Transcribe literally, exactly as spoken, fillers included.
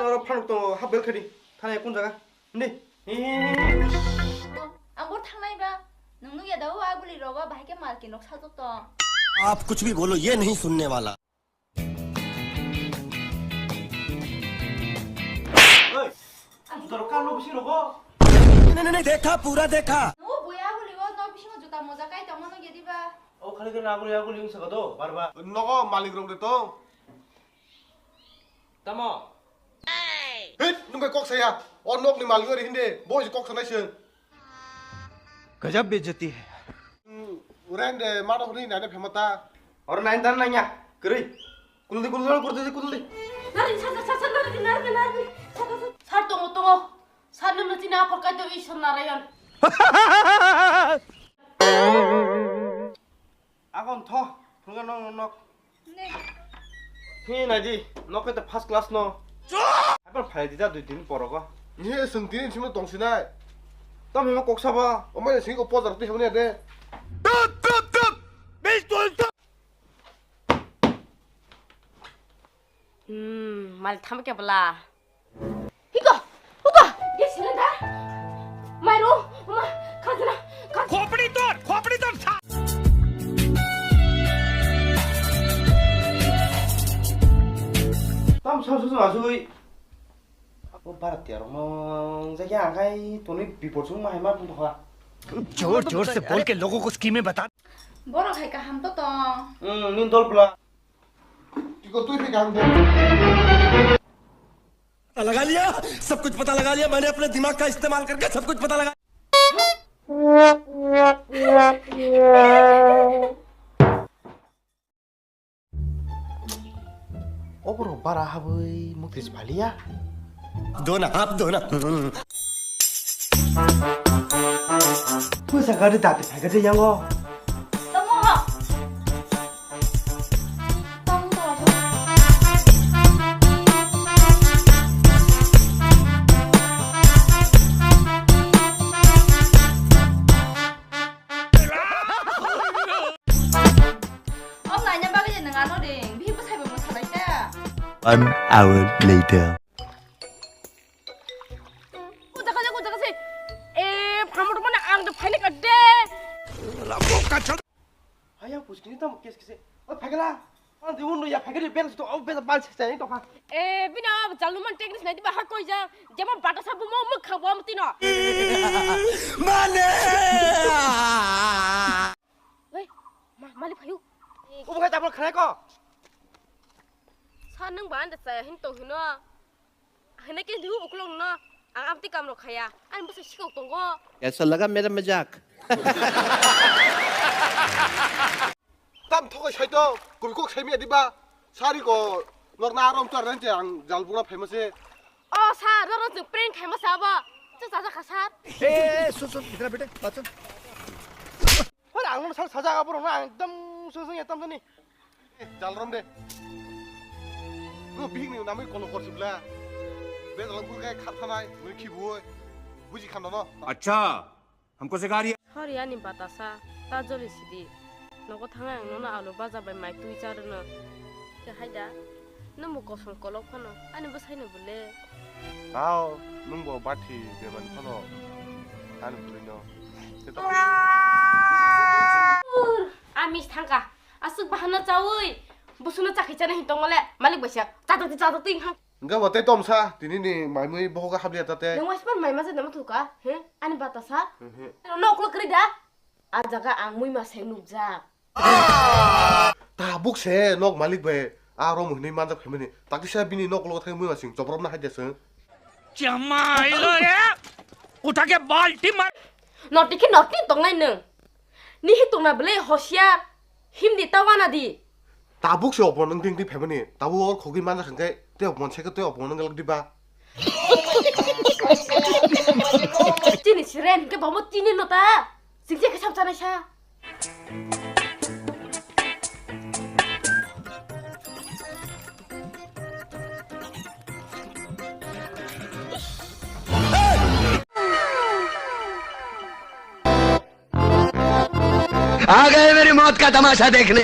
Oro phanuk tongo, hap bel khadi. Thana kun jaga? Hindi. Ang bor thangnai ba. Nung nung ya da o aguli rogo bahai ke mal kinok sajok tong. आप कुछ भी बोलो, ये नहीं सुनने वाला। Oi, ang jor ka no bisi rogo. नहीं, नहीं, नहीं, देखा, पूरा देखा। No boya aguli o no bisi mo juta moja kai tong no ya di ba. O khali ke na aguli aguli ung saka do, bar bar. Nogo malik rok de tong. Tamo? Hit, nung bai kok saya. O nok ni malik ori hindi, bo si kok sanai seng. गजब बेइज्जती है। Hmm, ren de mano huni nai na phemata. Or nai dan nai nya, kri. Kuldi kuldi kuldi kuldi. Nari sa sa sa sa nari nari nari. Sa sa sa. Sar tongo tongo. Sar no no china phor kai to Ishwar Narayan. Agon tho, phunga nok nok nok. Ne. Hi nai di, nok khe first class no. Abar phai di da dui din porogo. Ni sung tin simo tong sinai. Tam hima kok sabo. Omai sing ko pozar ti hone de. Tut tut tut. Pistol tut. Hmm, mal tham ke bla. Hiko, huko, gas cylinder. Mairo, ma, khajna, khaj- Khopri tor, khopri tor sa. Tam sa su su asui. O Bharat ya rong jagi akai toni bipor sung mahai ma pung thokha. जोर जोर से बोल के लोगों को स्कीमें बता। Borok hai kaham to tong. Hmm, ni dol pla. Iko tui phi kaham de. पता लगा लिया, सब कुछ पता लगा लिया, मैंने अपने दिमाग का इस्तेमाल करके सब कुछ पता लगा। Oboro bara habwi muktis phalia. Dona, hap dona. Pusa gari dati phai gari yango. Tamo. Om naina bagwi je nang ano ring, bihi bwsai bo mwsa lai ta. One hour later. Uda ka, uda ka se. Eh, phamor mana ang de phai ka de. Hayang puskini tamo kes kese. Oi phagala. Ang de undo ya phagari bel to, au bel bal se to ha. Eh, bina jalnuman teknis nai diba ha koi ja. Jema bata sa bumo mukha bo amtino. Mane. Oi, ma, mali phayu. Obo khai tabok khanai ko. Sa nung ba anda saya hin tong hino. Hene ke diu uklong no. Ang amti kam rok khaya. Ani bwsa sikok tongo. कैसा लगा मेरा मजाक? Tam thokoi sai to, koi kok sai mi diba? Sari ko nok na rom tar ren che ang jal bura famous e. O sir, ro ro jeng prank khai ma sa ba. Che cha cha kha sir. ए, ए, ए, सुन, सुन, इधर आ बेटे, बात सुन। Hoi, ang no sal sajak abo rok na, ang ekdom sung sung ekdom sani. Eh, jal rom de. No bihik ni namai kolok kor sibla. Be jal kur kai khat thanai, mui khibu oi. Buji khan no. अच्छा, हमको सिखा रही है। Sorry ani batasa, ta joli sidi. Nogo thangai ang nono alu baja bai mai twi charwno. Khe hai da? Nwngbo kosom kolok phano, ani bwsaino bwle. Tao, nwngbo bathi bemani phano, ani bwrwino. Ur, ami thangka, aswk bahano chawi, busuno chakhi chana hin tongmale, malik baisa, chajakti chajakti hang. Hwnkhe bo tei tomsa, tini ni mai mui bohogo habliya ta tei. Nwng waisman mai ma jana ma thuka, he? Ani batasa? He, he. Ano noklo kwrwi da? A jaga ang mui ma se nukjak. Tabuk se nok malik bai a rom hwnwi manjak phaimani. Takisa bini nok logo thangwi mui masing chopropna hai de chwng. Chamai lo re. Utha ke balti mar. Noti khe noti tongnai nwng. Nihi tongna bwle hosiar. Himdi ta wana di. Tabuk se opor nwng ting ting phaimani. Tabuk or khogwi manjak hwnkhe tei opor se tei opor nwng galak diba. Chini siren ke bomo tini no ta. Singse ke sab chanai sa. आ गए मेरी मौत का तमाशा देखने।